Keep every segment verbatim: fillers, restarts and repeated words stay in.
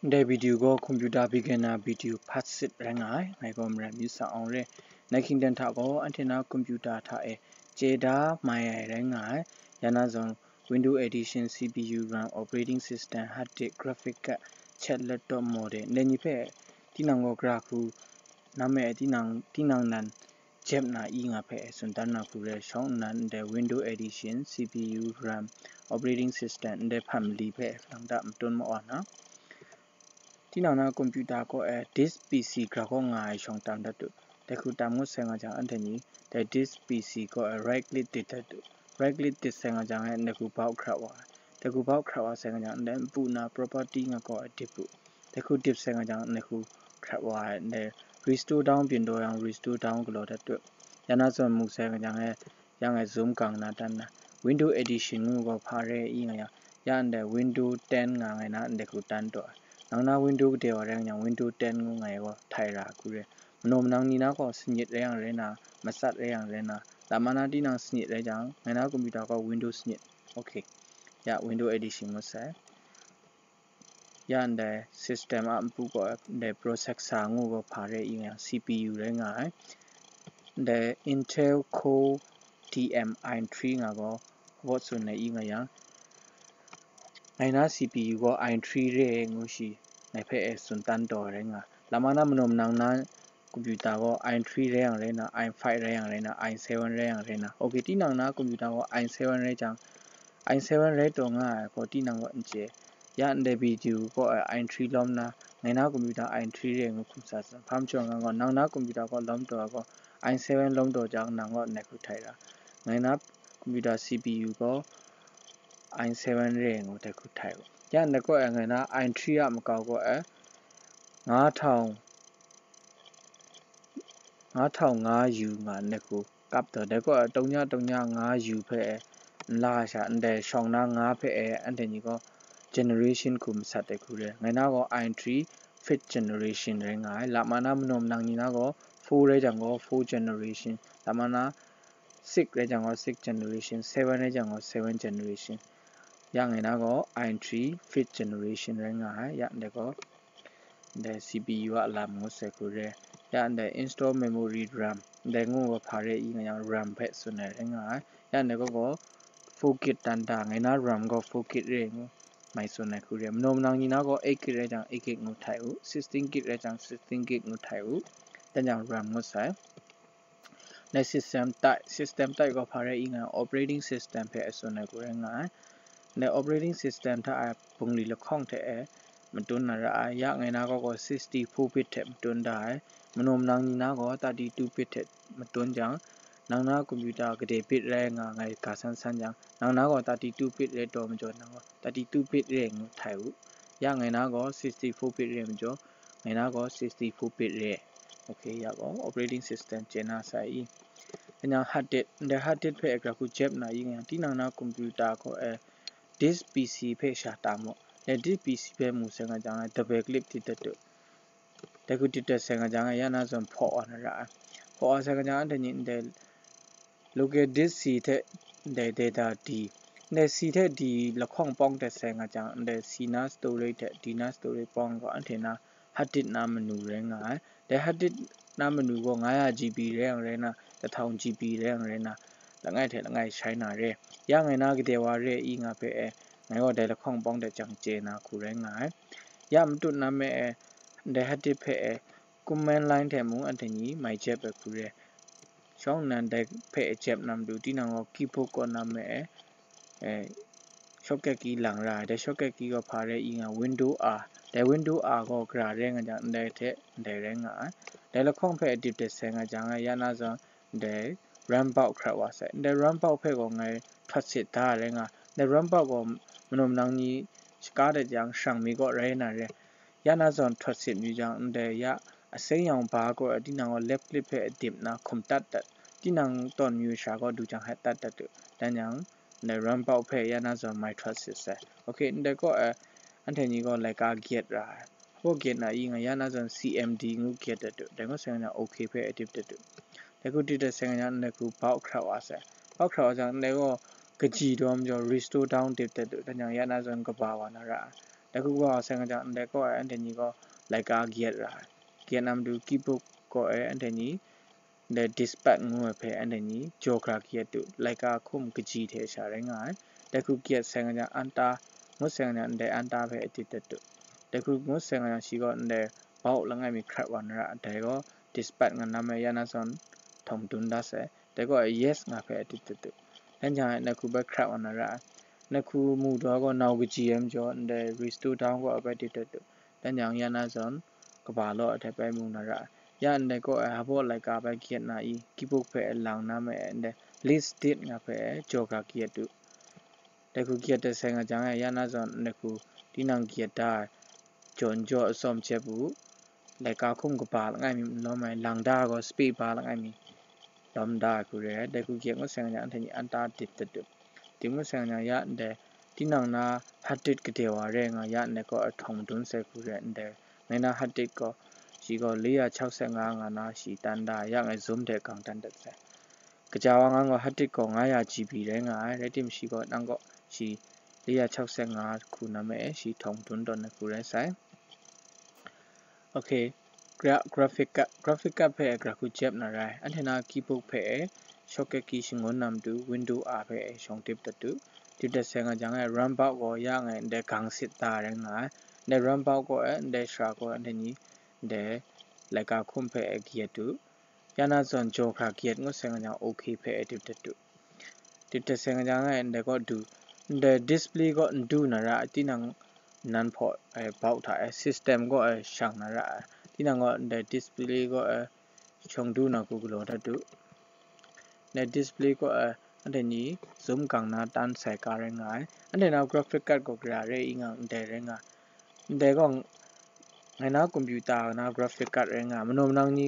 Ndai video gaw computer beginner video part six rai nga ai, ngai gaw Maram Yu Sa Awng re. Nai Kingdom hta gaw anhte na computer hta e chye da mai ai rai nga ai. Ya na zawn Window Edition, C P U, RAM, Operating System, Hard Disk, Graphic Card, Chat, Laptop Model, ndai ni hpe tinang gaw gara hku na me ai tinang, tinang nan jep na i nga hpe tsun dan na hku re, shawng nnan ndai Window Edition, C P U, RAM, Operating System, ndai hpa mali hpe lang da matun ma wa na. Tinang na computer kaw e disk P C gara kaw nga ai shawng tam dat u. Dai hku tam ngut sai nga jang, anhte ni dai disk P C kaw e right click dit dat u. Right click dit sai nga jang e, ndai hku bau hkrat wa ai. Dai hku bau hkrat wa sai nga jang, ndai npu na property nga kaw e dip u. Dai hku dip sai nga jang, ndai hku hkrat wa ai. Ndai restore down byin daw yang, restore down galaw dat u. Ya na zawn mu sai nga jang e, yang e zoom gang na tan na, Window Edition ngu gaw hpa re i nga yang, ya ndai Window ten nga ngai na ndai hku tan taw ai. Nang na Window gade wa rai nga yang, Window ten ngu ngai gaw htai ra hku re. Manaw manang ni na gaw sanit rai yang rai na, matsat rai yang rai na, lama na tinang sanit rai jang, ngai na computer gaw Window sanit. Ok. Ya, Window Edition ngut sai. Ya ndai system a npu gaw ndai processor ngu gaw hpa re i nga yang, C P U rai nga ai. Ndai Intel Core T M i three nga gaw, awt tsun ai i nga yang, ngai na C P U gaw i three re ai ngu shi, ngai hpe e tsun tan taw ai rai nga. Lama na manaw manang na computer gaw i three rai yang rai na, i five rai yang rai na, i seven rai yang rai na. Ok, tinang na computer gaw i seven rai jang, i seven rai taw nga ai gaw tinang gaw n chye. Ya ndai video gaw i three lawm na, ngai na computer i three re ngu hkum sa sa. Hpa majaw nga gaw, nang na computer gaw lawm taw ai gaw, i seven lawm taw jang nang gaw ndai hku htai ra. Ngai na computer C P U gaw i seven re ngu dai hku htai u. Ya ndai gaw e ngai na i three a makau gaw e, nga htau, nga htau nga yu nga ndai hku kap taw, dai gaw e, tawnya tawnya nga yu hpe e, nla sha ndai shawng na nga hpe e, anhte ni gaw generation hku masat ai hku re. Ngai na gaw i three fifth generation rai nga ai. Lama na manaw manang ni na gaw four rai jang gaw four generation, lama na six rai jang gaw six generation, seven rai jang gaw seven generation. Ya ngai na gaw i three fifth generation rai nga ai. Ya ndai gaw ndai C P U a lam ngut sai hku re. Ya ndai install memory RAM, ndai ngu gaw hpa re i nga yang RAM hpe tsun ai rai nga ai. Ya ndai gaw gaw four gig tan da, ngai na RAM gaw four gig re ngu mai tsun ai hku re. Manaw manang ni na gaw eight gig rai jang eight gig ngu htai u, sixteen gig rai jang sixteen gig ngu htai u, dan jang RAM ngut sai. Ndai system type, system type gaw hpa re i nga yang, operating system hpe a tsun ai hku rai nga ai. Ndai operating system hta ai bungli lahkawng hte e matun na ra ai. Ya ngai na gaw gaw sixty-four bit hte matun da ai. Manaw manang ni na gaw thirty-two bit hte matun jang, nang na computer gade bit rai nga ngai ga san san jang, nang na gaw thirty-two bit rai taw majaw, nang gaw thirty-two bit re ngu htai u. Ya ngai na gaw sixty-four bit re majaw, ngai na gaw sixty-four bit re. Ok, ya gaw operating system chye na sai i. Kanyang hard disk, ndai hard disk hpe e gara hku jep na i nga yang, tinang na computer gaw e disk P C hpe sha tam u. Dai disk P C hpe mu sai nga jang e double click dit dat u. Dai hku dit dat sai nga jang e, ya na zawn hpaw wa na ra ai. Hpaw wa sai nga jang, anhte ni ndai local disk C hte ndai data D, ndai C hte D lahkawng pawng dat sai nga jang, ndai C na storage hte D na storage pawng gaw anhte na hard disk na manu rai nga ai. Dai hard disk na manu gaw nga ya G B rai yang rai na, lahtaung G B rai yang rai na, langai hte langai shai na re. Ya ngai na gade wa re i nga hpe e, ngai gaw dai lahkawng pawng dat jang chye na hku rai nga ai. Ya matut na me e, ndai hard disk hpe e, command line hte mung anhte ni mai jep ai hku re. Shawng nnan dai hpe e jep na matu, tinang gaw keyboard kaw na me e, e, shortcut key lang ra ai. Dai shortcut key gaw hpa re i nga, window R. Dai window R gaw gara rai nga jang, ndai hte ndai rai nga ai. Dai lahkawng hpe e dip dat sai nga jang e, ya na zawn ndai run bauk hkrat wa sai. Ndai run bauk hpe gaw ngai hkrat sit da ai rai nga. Ndai run bauk gaw manaw manang ni shaka dat jang, sharang mi kaw rai na re. Ya na zawn hkrat sit mayu jang, ndai ya aseng yawng ba gaw tinang gaw left click hpe dip na hkum tat dat, tinang tawn mayu sha gaw du jang hkrat tat dat u. Dan yang, ndai run bauk hpe ya na zawn mai hkrat sit sai. Ok, ndai gaw, eh, anhte ni gaw laika gyet ra ai. Hpaw gyet na i nga, ya na zawn C M D ngu gyet dat u. Dai ngut sai nga, ok hpe dip dat u. Dai hku dip dat sai nga, ndai hku bauk hkrat wa sai. Bauk hkrat wa jang, ndai gaw kaji daw majaw restore down dip dat u. Dan yang, ya na zawn kaba wa na ra ai. Dai hku kaba sai nga jang, ndai kaw e anhte ni gaw laika kayat ra ai. Kayat na matu keybook kaw e anhte ni ndai diskpad ngu ai hpe anhte ni jaw hkra kayat du, laika hkum kaji hte sha rai nga ai. Dai hku kayat sai nga jang, enter ngut sai nga jang, ndai enter hpe dip dat du. Dai hku ngut sai nga jang, shi gaw ndai bulb langai mi hkrat wa na ra, dai gaw diskpad nga na me ya na zawn htawng dun da sai. Dai gaw yes nga hpe dip dat du. Dan jang e ndai hku bai hkrat wa na ra ai. Ndai hku mu daw gaw nau kaji ai majaw, ndai restore down gaw bai dip dat du. Dan jang ya na zawn kaba law ai hte bai mu na ra ai. Ya ndai kaw e hpa laika bai kayat na i, keybook hpe lang na me ai ndai list date nga hpe jaw hkra kayat du. Dai hku kayat dat sai nga jang e, ya na zawn ndai hku tinang kayat da ai jaw n jaw atsawm jep u, laika hkum kaba langai mi n lawm ai, lang da ai gaw space bar langai mi lawm da ai hku re ai. Dai hku kayat ngut sai nga jang, anhte ni enter dip dat du. Dip ngut sai nga jang, ya ndai tinang na hard disk gade wa re nga, ya ndai kaw e htawng madun sai hku re ai, ndai ngai na hard disk gaw, shi gaw li ya chau set nga nga na shi tan da ai, ya ngai zoom de gang tan dat sai. Kaja wa ngang gaw hard disk gaw nga ya G B rai nga ai, rai timung shi gaw nang gaw shi li ya chau set nga hku na me e shi htawng dun tawn ai hku rai sai. Ok, gra-, graphic card, graphic card hpe e gra hku jep na rai, anhte na keybook hpe e shortcut key shangun na matu window R hpe e shawng dip dat du. Dip dat sai nga jang e run bulb gaw ya ngai ndai gang sit da rai nga ai. Ndai run bulb gaw e ndai shara gaw anhte ni ndai laika hkum hpe e kayat du. Ya na zawn jaw hkra kayat ngut sai nga jang ok hpe e dip dat du. Dip dat sai nga jang e ndai gaw du, ndai display gaw n du na ra ai, tinang nan hpaw ai bulb hta e system gaw e shang na ra ai, tinang gaw ndai display gaw e shawng du na hku galaw dat du. Ndai display gaw e anhte ni zoom gang na tan sai ka rai nga ai. Anhte na graphic card gaw gara re i nga, ndai rai nga ai. Ndai gaw ngai na computer na graphic card rai nga ai. Manaw manang ni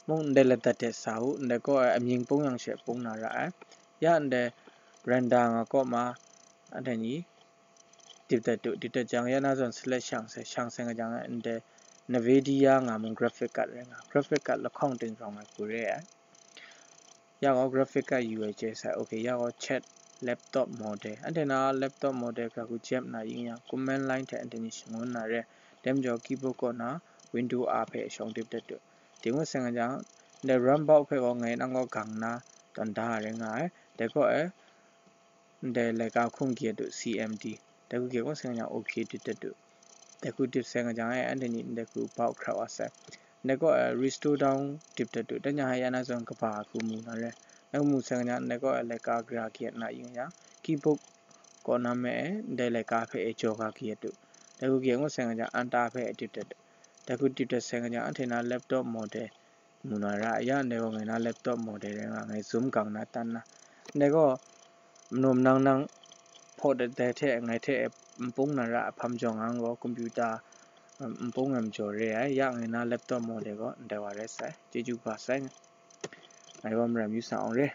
mung ndai ladat de sa u, ndai gaw e amying pung yang she pung na ra ai. Ya ndai render nga kaw ma, anhte ni dip dat du, dip dat jang ya na zawn select shang sai, shang sai nga jang ndai Nvidia nga mung graphic card rai nga, graphic card lahkawng ting rawng ai hku re ai. Ya gaw graphic card yu ai chye sai, ok, ya gaw check laptop model. Anhte na laptop model gra hku jep na yin yang, command line hte anhte ni shangun na re, dai majaw keyboard kaw na window R hpe shawng dip dat du. Dip ngut sai nga jang, ndai run bulb hpe gaw ngai nang gaw gang na tawn da rai nga ai, dai gaw e ndai laika hkum kayat du C M D. Dai hku kayat ngut sai nga jang ok dip dat du. Dai hku dip sai nga jang e anhte ni ndai hku bulb hkrat wa sai. Ndai gaw e restore down dip dat du. Dan jang e ya na zawn kaba hku mu na re. Dai hku mu sai nga jang ndai gaw e laika gara kayat na yin nga jang, keybook kaw na me e ndai laika hpe e jaw ga kayat du. Dai hku kayat ngut sai nga jang enter hpe e dip dat du. Dai hku dip dat sai nga jang anhte na laptop model mu na ra, ya ndai gaw ngai na laptop model rai nga, ngai zoom gang na tan na. Ndai gaw manaw manang nang hpaw dat dai hte ngai hte n pung na ra, hpa majaw ngang gaw computer, um, n pung ai majaw re ai, ya ngai na laptop model gaw ndai wa rai sai. Chyeju kaba sai, ngai gaw maram yu sa awng re.